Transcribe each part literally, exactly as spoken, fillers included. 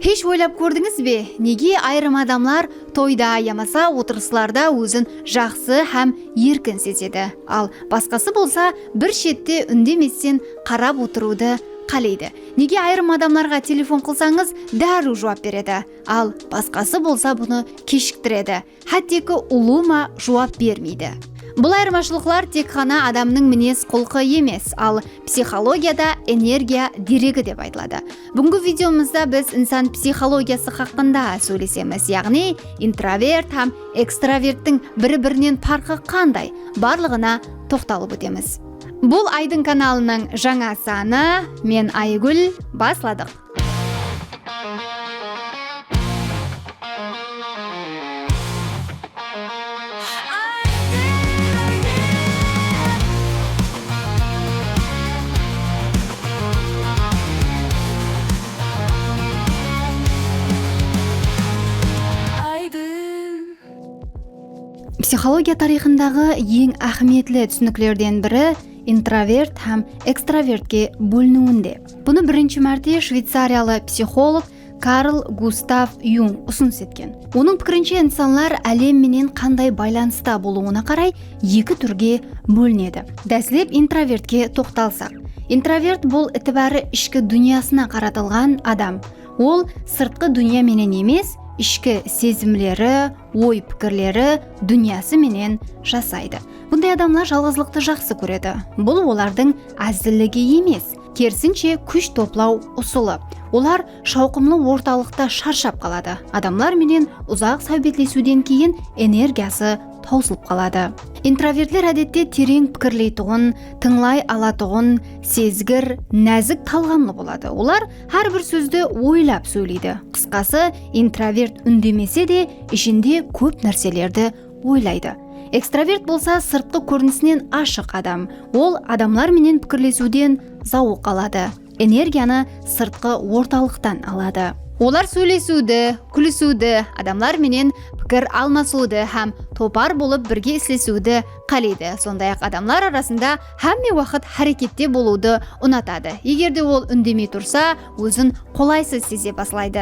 Hesh oylap kórdińiz be, nege ayırım adamlar toyda yamasa otırıslarda ózin jaqsı hám erkin sezedi, al basqası bolsa bir shette úndemesten qarap otırıwdı qáleydi? Nege ayırım adamlarǵa telefon qılsańız, dárriw juwap beredi, al basqası bolsa bunı keshiktiredi, hátteki ulıwma juwap bermeydi? Bul ayırmashılıqlar tek ǵana adamnıń minez-qulqı emes, al psixologiyada energiya deregi dep aytıladı. Búgingi videomızda biz insan psixologiyası haqqında sóylesemiz, yaǵnıy introvert hám ekstraverttiń bir-birinen parqı qanday, barlıǵına toqtalıp ótemiz. Bul Aydın kanalınıń jańa sanı, men Aygúl, basladıq. Psixologiya tariyxındaǵı eń áhmiyetli túsiniklerden biri introvert hám ekstravertke bóliniwinde. Bunı birinshi márte shveycariyalı psixolog Karl Gustav Jung usınıs etken. Onıń pikirinshe, insanlar álem menen qanday baylanısta bolıwına qaray eki túrge bólinedi. Dáslep introvertke toqtalsaq. Introvert bul itibarı ishki dúnyasına qaratılǵan adam. Ol sırtqı dúnya menen emes, ishki sezimleri, oy-pikirleri, dúnyası menen jasaydı. Bunday adamlar jalǵızlıqtı jaqsı kóredi. Bul olardıń ázzilligi emes, kerisinshe, kúsh toplaw usılı. Olar shawqımlı ortalıqta sharshap qaladı. Adamlar menen uzaq sáwbetlesiwden keyin energiyası tawsılıp qaladı. Introvertler, ádette, tereń pikirleytuǵın, tıńlay alatuǵın, sezgir, názik talǵamlı boladı. Olar hár bir sózdi oylap sóyleydi. Qısqası, introvert úndemese de, ishinde kóp nárselerdi oylaydı. Ekstravert bolsa sırtqı kórinisinen ashıq adam. Ol adamlar menen pikirlesiwden zawıq aladı, energiyanı sırtqı ortalıqtan aladı. Olar sóylesiwdi, kúlisiwdi, adamlar menen pikir almasıwdı hám topar bolıp birge islesiwdi qáleydi. Sonday-aq, adamlar arasında hámme waqıt hárekette bolıwdı unatadı. Eger de ol úndemey tursa, ózin qolaysız seze baslaydı.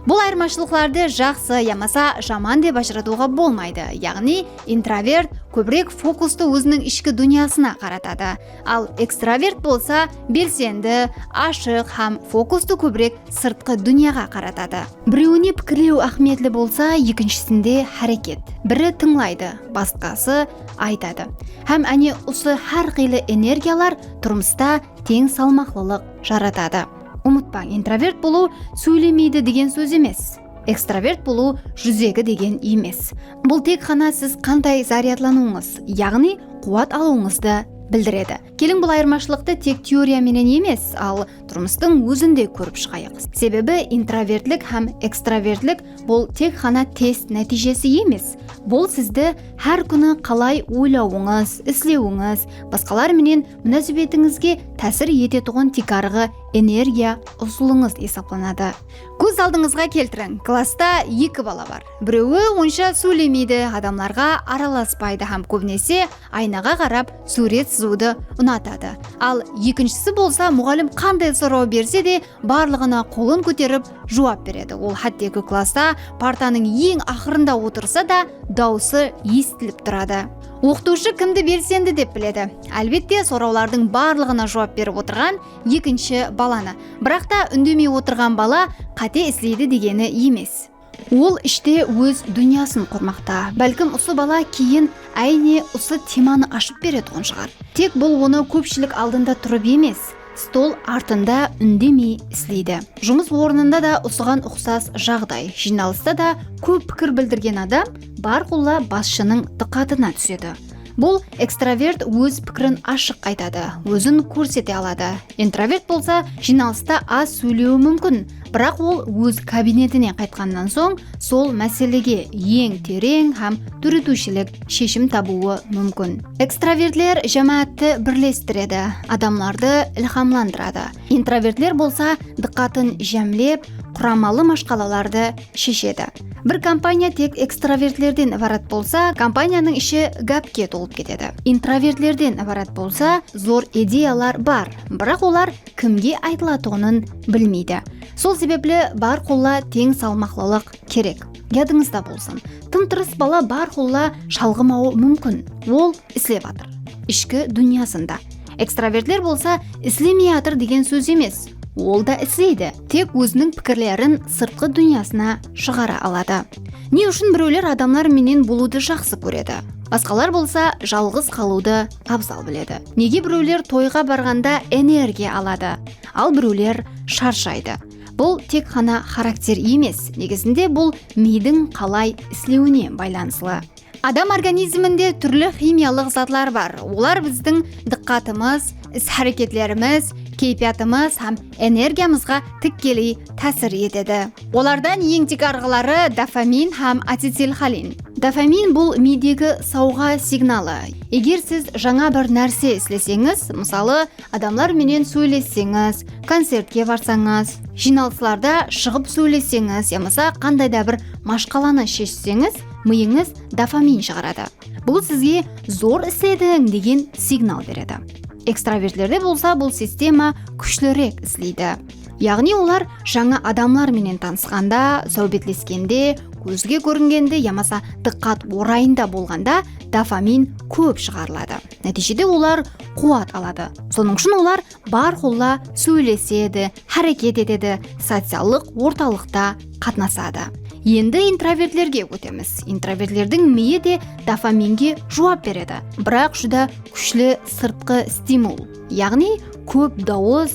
Bul ayırmashılıqlardı jaqsı yamasa jaman dep ajıratıwǵa bolmaydı. Yaǵnıy, introvert kóbirek fokustı óziniń ishki dúnyasına qaratadı. Al ekstravert bolsa belsendi, ashıq hám fokustı kóbirek sırtqı dúnyaǵa qaratadı. Birewine pikirlew áhmiyetli bolsa, ekinshisinde háreket. Biri tıńlaydı, basqası aytadı. Hám áne usı hár qıylı energiyalar turmısta teń salmaqlılıq jaratadı. Umıtpań, introvert bolıw sóylemeydi degen sóz emes. Ekstravert bolıw júzegi degen emes. Bul tek ǵana siz qanday zaryadlanıwıńız, yaǵnıy quwat alıwıńızdı bildiredi. Keliń, bul ayırmashılıqtı tek teoriya menen emes, al turmıstıń ózinde kórip shıǵayıq. Sebebi introvertlik hám ekstravertlik bul tek ǵana test nátiyjesi emes. Bul sizdi hár kúni qalay oylawıńız, islewińiz, basqalar menen múnásibetińizge tásir etetuǵın tiykarǵı energiya usılıńız esaplanadı. Kóz aldıńızǵa keltiriń, klassta eki bala bar. Birewi onsha sóylemeydi, adamlarǵa aralaspaydı hám kóbinese aynaǵa qarap súwret sızıwdı unatadı. Al ekinshisi bolsa muǵallim qanday soraw berse de, barlıǵına qolın kóterip juwap beredi. Ol hátteki klassta partanıń eń aqırında otırsa da, dawısı esitilip turadı. Oqıtıwshı kimdi belsendi dep biledi? Álbette, sorawlardıń barlıǵına juwap berip otırǵan ekinshi balanı. Biraq ta úndemey otırǵan bala qáte isleydi degeni emes. Ol ishte óz dúnyasın qurmaqta. Bálkim, usı bala keyin áyne usı temanı ashıp beretuǵın shıǵar. Tek bul onı kópshilik aldında turıp emes, stol artında úndemey isleydi. Jumıs ornında da usıǵan uqsas jaǵday. Jıynalısta da kóp pikir bildirgen adam bárqulla basshınıń dıqqatına túsedi. Bul ekstravert óz pikirin ashıq aytadı, ózin kórsete aladı. Introvert bolsa jıynalısta az sóylewi múmkin, biraq ol óz kabinetine qaytqannan soń sol máselege eń tereń hám dóretiwshilik sheshim tabıwı múmkin. Ekstravertler jámáátti birlestiredi, adamlardı ilhamlandıradı. Introvertler bolsa dıqqatın jámlep, quramalı mashqalalardı sheshedi. Bir kompaniya tek ekstravertlerden ibarat bolsa, kompaniyanıń ishi gápke tolıp ketedi. Introvertlerden ibarat bolsa, zor ideyalar bar, biraq olar kimge aytılatuǵının bilmeydi. Sol sebepli bárqulla teń salmaqlılıq kerek. Yadıńızda bolsın, tım-tırıs bala bárqulla shalǵımawı múmkin. Ol islep atır. Ishki dúnyasında. Ekstravertler bolsa islemey atır degen sóz emes. Ol da isleydi. Tek óziniń pikirlerin sırtqı dúnyasına shıǵara aladı. Ne ushın birewler adamlar menen bolıwdı jaqsı kóredi, basqalar bolsa jalǵız qalıwdı abzal biledi? Nege birewler toyǵa barǵanda energiya aladı, al birewler sharshaydı? Bul tek ǵana xarakter emes, negizinde bul miydiń qalay islewine baylanıslı. Adam organizminde túrli ximiyalıq zatlar bar. Olar bizdiń dıqqatımız, is-háreketlerimiz, keypiyatımız hám energiyamızǵa tikkeley tásir etedi. Olardan eń tiykarǵıları dofamin hám asetilxolin. Dofamin bul miydegi sawǵa signalı. Eger siz jańa bir nárse isleseńiz, mısalı, adamlar menen sóylesseńiz, koncertke barsańız, jıynalıslarda shıǵıp sóylesseńiz yamasa qanday da bir mashqalanı sheshseńiz, miyıńız dofamin shıǵaradı. Bul sizge zor islediń degen signal beredi. Ekstravertlerde bolsa bul sistema kúshlirek isleydi. Yaǵnıy olar jańa adamlar menen tanısqanda, sáwbetleskende, kózge kóringende yamasa dıqqat orayında bolǵanda dofamin kóp shıǵarıladı. Nátiyjede olar quwat aladı. Sonıń ushın olar bárqulla sóylesedi, háreket etedi, sociallıq ortalıqta qatnasadı. Endi introvertlerge ótemiz. Introvertlerdiń miyi de dofaminge juwap beredi, biraq júdá kúshli sırtqı stimul, yaǵnıy kóp dawıs,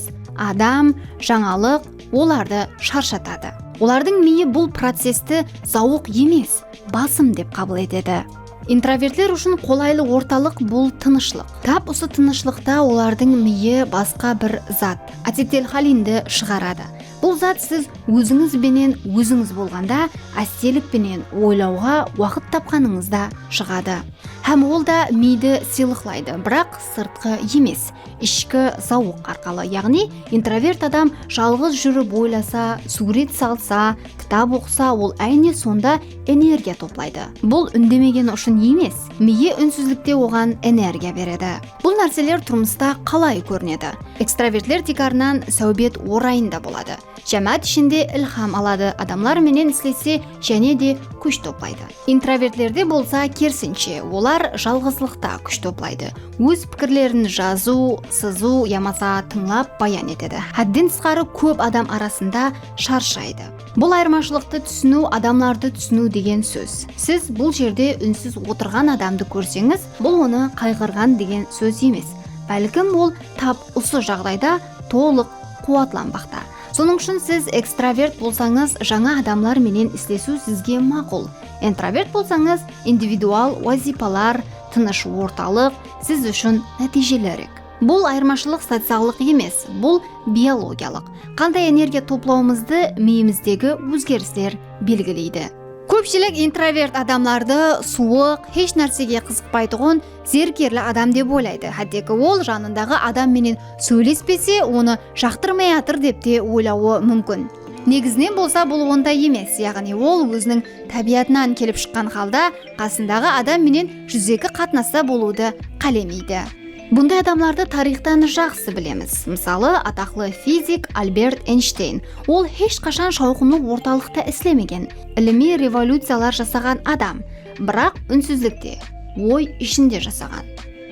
adam, jańalıq olardı sharshatadı. Olardıń miyi bul processti zawıq emes, basım dep qabıl etedi. Introvertler ushın qolaylı ortalıq bul tınıshlıq. Tap usı tınıshlıqta olardıń miyi basqa bir zat, asetilxolindi shıǵaradı. Bul zat siz ózińiz benen ózińiz bolǵanda, ástelik penen oylawǵa waqıt tapqanıńızda shıǵadı. Hám ol da miydi sıylıqlaydı, biraq sırtqı emes, ishki zawıq arqalı. Yaǵnıy, introvert adam jalǵız júrip oylasa, súwret salsa, kitap oqısa, ol áyne sonda energiya toplaydı. Bul úndemegeni ushın emes, miyi únsizlikte oǵan energiya beredi. Bul nárseler turmısta qalay kórinedi? Ekstravertler tiykarınan sáwbet orayında boladı. Jámáát ishinde ilham aladı, adamlar menen islese, jáne de kúsh toplaydı. Introvertlerde bolsa kerisinshe, olar jalǵızlıqta kúsh toplaydı. Óz pikirlerin jazıw, sızıw yamasa tıńlap bayan etedi. Hádden tısqarı kóp adam arasında sharshaydı. Bul ayırmashılıqtı túsiniw adamlardı túsiniw degen sóz. Siz bul jerde únsiz otırǵan adamdı kórseńiz, bul onı qayǵırǵan degen sóz emes. Bálkim ol tap usı jaǵdayda tolıq quwatlanbaqta. Sonıń ushın siz ekstravert bolsańız, jańa adamlar menen islesiw sizge maqul. Introvert bolsańız, individual wazıypalar, tınısh ortalıq siz ushın nátiyjelirek. Bul ayırmashılıq sociallıq emes, bul biologiyalıq. Qanday energiya toplawımızdı miyimizdegi ózgerisler belgileydi. Kópshilik introvert adamlardı suwıq, hesh nársege qızıqpaytuǵın, zerikkerli adam dep oylaydı. Hátteki ol janındaǵı adam menen sóylespese, onı jaqtırmay atır dep te oylawı múmkin. Negizinen bolsa bul onday emes, yaǵnıy ol óziniń tábiyatınan kelip shıqqan halda qasındaǵı adam menen júzeki qatnasta bolıwdı qálemeydi. Bunday adamlardı tariyxtan jaqsı bilemiz. Mısalı, ataqlı fizik Albert Eynshtayn. Ol hesh qashan shawqımlı ortalıqta islemegen, ilimiy revolyuciyalar jasaǵan adam, biraq únsizlikte, oy ishinde jasaǵan.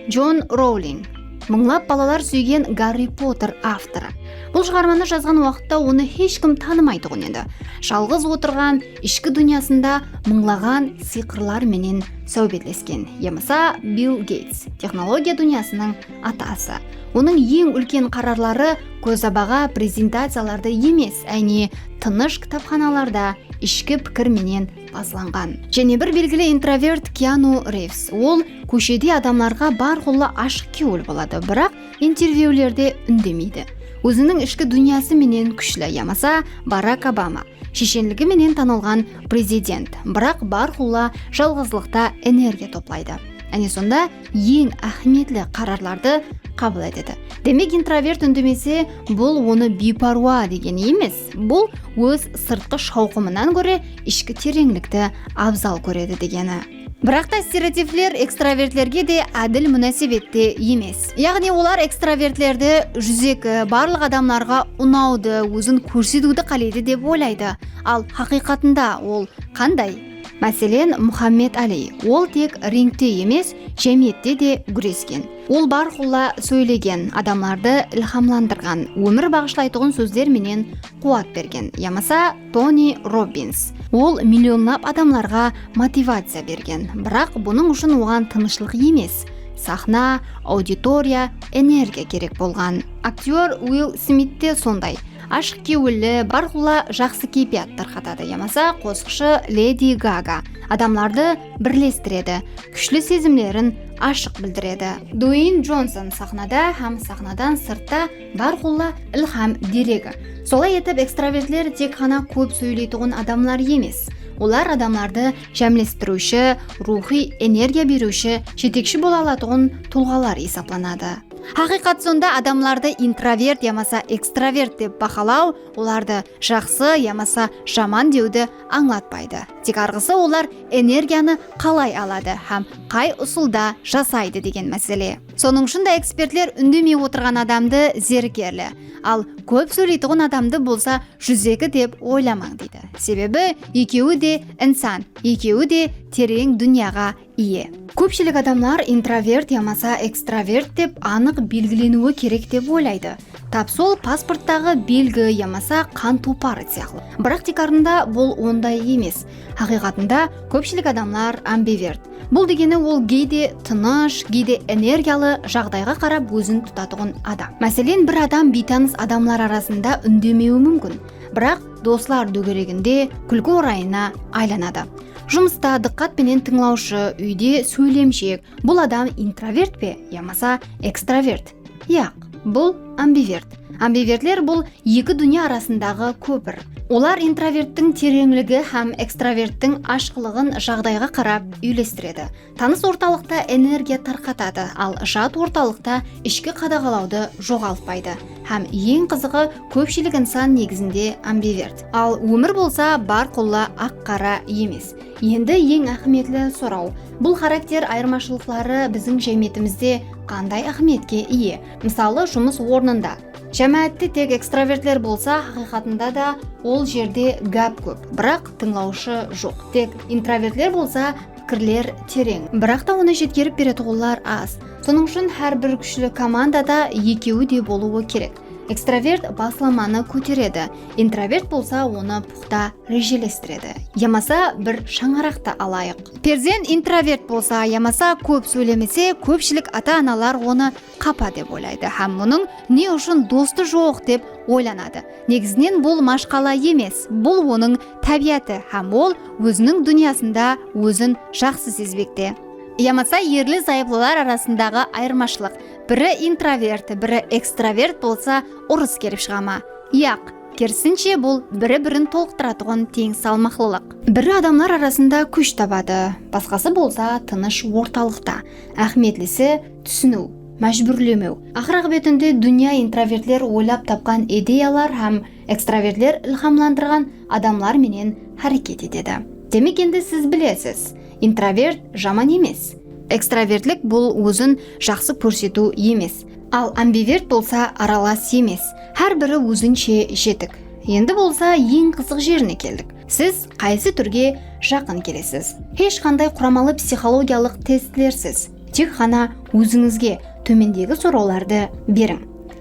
Jon Rouling, mıńlap balalar súygen Garri Potter avtorı. Bul shıǵarmanı jazǵan waqıtta onı hesh kim tanımaytuǵın edi. Jalǵız otırǵan, ishki dúnyasında mıńlaǵan sıyqırlar menen sáwbetlesken. Yamasa Bill Geyts, texnologiya dúnyasınıń atası. Onıń eń úlken qararları kózabaǵa prezentaciyalarda emes, áyne tınısh kitapxanalarda ishki pikir menen baslanǵan. Jáne bir belgili introvert Kianu Rivs. Ol kóshede adamlarǵa bárqulla ashıq kewil boladı, biraq intervyulerde úndemeydi. Óziniń ishki dúnyası menen kúshli, yamasa Barak Obama. Sheshenligi menen tanılǵan prezident, biraq bárqulla jalǵızlıqta energiya toplaydı. Áne sonda eń áhmiyetli qararlardı qabıl etedi. Demek, introvert úndemese, bul onı biypárwa degeni emes, bul óz sırtqı shawqımınan góre ishki tereńlikti abzal kóredi degeni. Biraq ta stereotipler ekstravertlerge de ádil múnásebette emes. Yaǵnıy olar ekstravertlerdi júzeki, barlıq adamlarǵa unawdı, ózin kórsetiwdi qáleydi dep oylaydı. Al, haqıyqatında ol qanday? Máselen, Muhammed Ali, ol tek ringte emes, jámiyette de gúresken. Ol bárqulla sóylegen, adamlardı ilhamlandırǵan, ómir baǵıshlaytuǵın sózler menen quwat bergen, yamasa Toni Robbins. Ol millionlap adamlarǵa motivaciya bergen, biraq bunıń ushın oǵan tınıshlıq emes, saxna, auditoriya, energiya kerek bolǵan. Aktyor Uill Smit te sonday. Ashıq kewilli, bárqulla jaqsı keypiyat tarqatadı, yamasa qosıqshı Ledi Gaga adamlardı birlestiredi, kúshli sezimlerin ashıq bildiredi. Dueyn Jonson saxnada hám saxnadan sırtta bárqulla ilham deregi. Solay etip, ekstravertler tek ǵana kóp sóyleytuǵın adamlar emes. Olar adamlardı jámlestiriwshi, ruwxıy energiya beriwshi, jetekshi bola alatuǵın tulǵalar esaplanadı. Haqıyqat sonda, adamlardı introvert yamasa ekstravert dep bahalaw olardı jaqsı yamasa jaman dewdi ańlatpaydı. Tiykarǵısı olar energiyanı qalay aladı hám qay usılda jasaydı degen másele. Sonıń ushın da ekspertler úndemey otırǵan adamdı zerikerli, al kóp sóyleytuǵın adamdı bolsa júzeki dep oylamań deydi. Sebebi ekewi de insan, ekewi de tereń dúnyaǵa iye. Kópshilik adamlar introvert yamasa ekstravert dep anıq belgileniwi kerek dep oylaydı. Tap sol pasporttaǵı belgi yamasa qan toparı sıyaqlı. Biraq tiykarında bul onday emes. Haqıyqatında kópshilik adamlar ambivert. Bul degeni ol geyde tınısh, geyde energiyalı jaǵdayǵa qarap ózin tutatuǵın adam. Máselen, bir adam biytanıs adamlar arasında úndemewi múmkin, biraq doslar dógereginde kúlki orayına aylanadı. Jumısta dıqqat penen tıńlawshı, úyde sóylemshek. Bul adam introvert pe yamasa ekstravert? Yaq, bul ambivert. Ambivertler bul eki dúnya arasındaǵı kópir. Olar introverttiń tereńligi hám ekstraverttiń ashqılıǵın jaǵdayǵa qarap úyelestiredi. Tanıs ortalıqta energiya tarqatadı, al jat ortalıqta ishki qadaǵalawdı joǵaltpaydı. Hám eń qızıǵı, kópshilik insan negizinde ambivert. Al ómir bolsa bárqulla aq-qara emes. Endi eń áhmiyetli soraw, bul xarakter ayırmashılıqları biziń jámiyetimizde qanday áhmiyetke iye? Mısalı, jumıs ornında. Jámáátte tek ekstravertler bolsa, haqıyqatında da ol jerde gáp kóp, biraq tıńlawshı joq. Tek introvertler bolsa, pikirler tereń, biraq ta onı jetkerip beretuǵınlar az. Sonıń ushın hár bir kúshli komandada ekewi de bolıwı kerek. Ekstravert baslamanı kóteredi, introvert bolsa onı puxta rejelestiredi. Yamasa bir shańaraqtı alayıq. Perzent introvert bolsa yamasa kóp sóylemese, kópshilik ata-analar onı qapa dep oylaydı hám bunıń ne ushın dostı joq dep oylanadı. Negizinen bul mashqala emes, bul onıń tábiyatı hám ol óziniń dúnyasında ózin jaqsı sezbekte. Yamasa erli-zayıplılar arasındaǵı ayırmashılıq. Biri introvert, biri ekstravert bolsa, urıs kelip shıǵa ma? Yaq, kerisinshe, bul biri-birin tolıqtıratuǵın teń salmaqlılıq. Biri adamlar arasında kúsh tabadı, basqası bolsa tınısh ortalıqta. Áhmiyetlisi túsiniw, májbúrlemew. Aqır-aqıbetinde dúnya introvertler oylap tapqan ideyalar hám ekstravertler ilhamlandırǵan adamlar menen háreket etedi. Demek, endi siz bilesiz, introvert jaman emes. Ekstravertlik bul ózin jaqsı kórsetiw emes. Al ambivert bolsa aralas emes. Hár biri ózinshe jetik. Endi bolsa eń qızıq jerine keldik. Siz qaysı túrge jaqın kelesiz? Hesh qanday quramalı psixologiyalıq testlersiz. Tek ǵana ózińizge tómendegi sorawlardı beriń.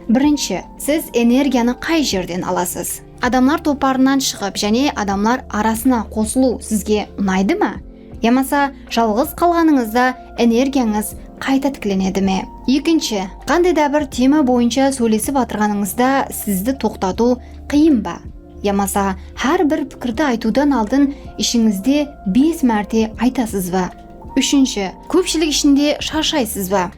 Birinshi, siz energiyanı qay jerden alasız? Adamlar toparınan shıǵıp, jáne adamlar arasına qosılıw sizge unaydı ma? Yamasa jalǵız qalǵanıńızda energiyańız qayta tiklenedi me? Ekinshi, qanday da bir tema boyınsha sóylesip atırǵanıńızda sizdi toqtatıw qıyın ba? Yamasa hár bir pikirdi aytıwdan aldın ishińizde bes márte aytasız ba? Úshinshi, kópshilik ishinde sharshaysız ba?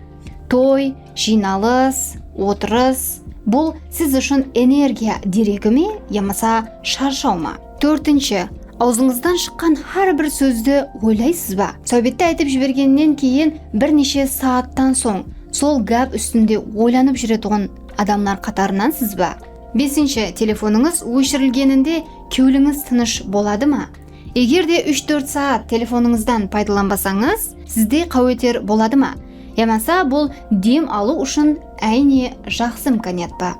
Toy, jıynalıs, otırıs, bul siz ushın energiya deregi me yamasa sharshaw ma? Tórtinshi, awzıńızdan shıqqan hár bir sózdi oylaysız ba? Sáwbetti aytıp jibergennen keyin bir neshe saattan soń sol gáp ústinde oylanıp júretuǵın adamlar qatarınansız ba? Besinshi, telefonıńız óshirilgeninde kewlińiz tınısh boladı ma? Eger de úsh-tórt saat telefonıńızdan paydalanbasańız, sizde qáweter boladı ma? Yamasa bul dem alıw ushın áyne jaqsı imkaniyat pa?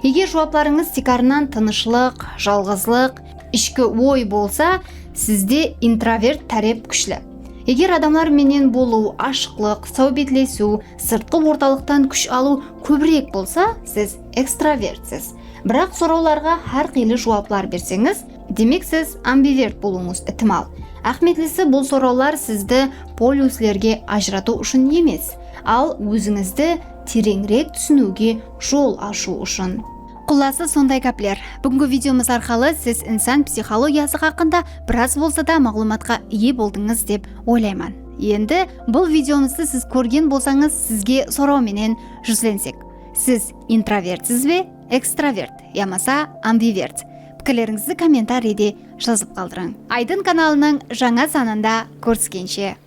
Eger juwaplarıńız tiykarınan tınıshlıq, jalǵızlıq, ishki oy bolsa, sizde introvert tárep kúshli. Eger adamlar menen bolıw, ashıqlıq, sáwbetlesiw, sırtqı ortalıqtan kúsh alıw kóbirek bolsa, siz ekstravertsiz. Biraq sorawlarǵa hár qıylı juwaplar berseńiz, demek siz ambivert bolıwıńız itimal. Áhmiyetlisi, bul sorawlar sizdi pollyuslerge ajıratıw ushın emes, al ózińizdi tereńirek túsiniwge jol ashıw ushın. Qullası, sonday gápler. Búgingi videomız arqalı siz insan psixologiyası haqqında biraz bolsa da maǵlıwmatqa iye boldıńız dep oylayman. Endi bul videomızdı siz kórgen bolsańız, sizge soraw menen júzlensek. Siz introvertsiz be, ekstravert yamasa ambivert? Pikirlerińizdi kommentariyde jazıp qaldırıń. Aydın kanalınıń jańa sanında kóriskenshe!